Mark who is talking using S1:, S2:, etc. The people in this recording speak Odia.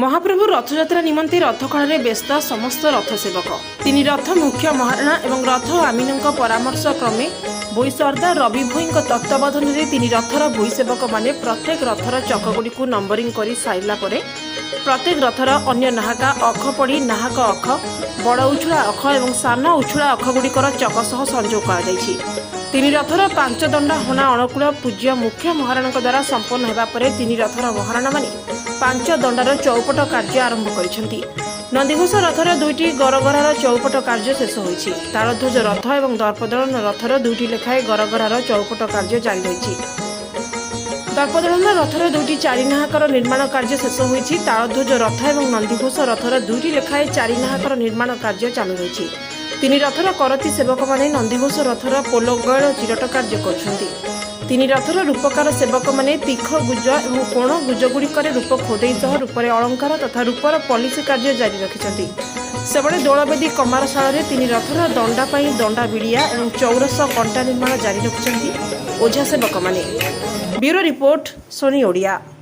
S1: ମହାପ୍ରଭୁ ରଥଯାତ୍ରା ନିମନ୍ତେ ରଥଖଳାରେ ବ୍ୟସ୍ତ ସମସ୍ତ ରଥ ସେବକ। ତିନି ରଥ ମୁଖ୍ୟ ମହାରଣା ଏବଂ ରଥ ଆମିନଙ୍କ ପରାମର୍ଶ କ୍ରମେ ଭୋଇ ସର୍ଦ୍ଦାର ରବି ଭୋଇଙ୍କ ତତ୍ତ୍ୱାବଧାନରେ ତିନି ରଥର ଭୋଇ ସେବକମାନେ ପ୍ରତ୍ୟେକ ରଥର ଚକଗୁଡ଼ିକୁ ନମ୍ବରିଂ କରି ସାରିଲା ପରେ ପ୍ରତ୍ୟେକ ରଥର ଅନ୍ୟ ନାହାକା ଅଖ ପଡ଼ି ନାହାକ ଅଖ, ବଡ଼ ଉଛୁଳା ଅଖ ଏବଂ ସାନ ଉଛୁଳା ଅଖଗୁଡ଼ିକର ଚକ ସହ ସଂଯୋଗ କରାଯାଇଛି। ତିନି ରଥର ପାଞ୍ଚ ଦଣ୍ଡା ହଣା ଅଣକୂଳ ପୂଜ୍ୟ ମୁଖ୍ୟ ମହାରଣାଙ୍କ ଦ୍ୱାରା ସମ୍ପନ୍ନ ହେବା ପରେ ତିନି ରଥର ମହାରଣାମାନେ ପାଞ୍ଚ ଦଣ୍ଡାର ଚଉପଟ କାର୍ଯ୍ୟ ଆରମ୍ଭ କରିଛନ୍ତି। ନନ୍ଦିଘୋଷ ରଥର ଦୁଇଟି ଗରଗରାର ଚଉପଟ କାର୍ଯ୍ୟ ଶେଷ ହୋଇଛି। ତାଳଧ୍ୱଜ ରଥ ଏବଂ ଦର୍ପଦଳନ ରଥର ଦୁଇଟି ଲେଖାଏଁ ଗରଗରାର ଚଉପଟ କାର୍ଯ୍ୟ ଜାରି ରହିଛି। ଦର୍ପଦଳନ ରଥର ଦୁଇଟି ଚାରିନାହାକର ନିର୍ମାଣ କାର୍ଯ୍ୟ ଶେଷ ହୋଇଛି। ତାଳଧ୍ୱଜ ରଥ ଏବଂ ନନ୍ଦିଘୋଷ ରଥର ଦୁଇଟି ଲେଖାଏଁ ଚାରିନାହାକର ନିର୍ମାଣ କାର୍ଯ୍ୟ ଚାଲୁ ରହିଛି। ତିନି ରଥର କରତି ସେବକମାନେ ନନ୍ଦିଘୋଷ ରଥର ପୋଲଗୟଳ ଚିରଟ କାର୍ଯ୍ୟ କରୁଛନ୍ତି। ତିନି ରଥର ରୂପକାର ସେବକମାନେ ତୀଖ ଗୁଜ ଏବଂ କୋଣ ଗୁଜଗୁଡ଼ିକରେ ରୂପ ଖୋଦେଇ ସହ ରୂପରେ ଅଳଙ୍କାର ତଥା ରୂପର ପଲିସି କାର୍ଯ୍ୟ ଜାରି ରଖିଛନ୍ତି। ସେଭଳି ଦୋଳବେଦୀ କମାରଶାଳରେ ତିନି ରଥର ଦଣ୍ଡା ପାଇଁ ଦଣ୍ଡା ବିଡ଼ିଆ ଏବଂ ଚଉରସ କଣ୍ଟା ନିର୍ମାଣ ଜାରି ରଖିଛନ୍ତି ଓଝା ସେବକମାନେ। Bureau report, Sony Odia.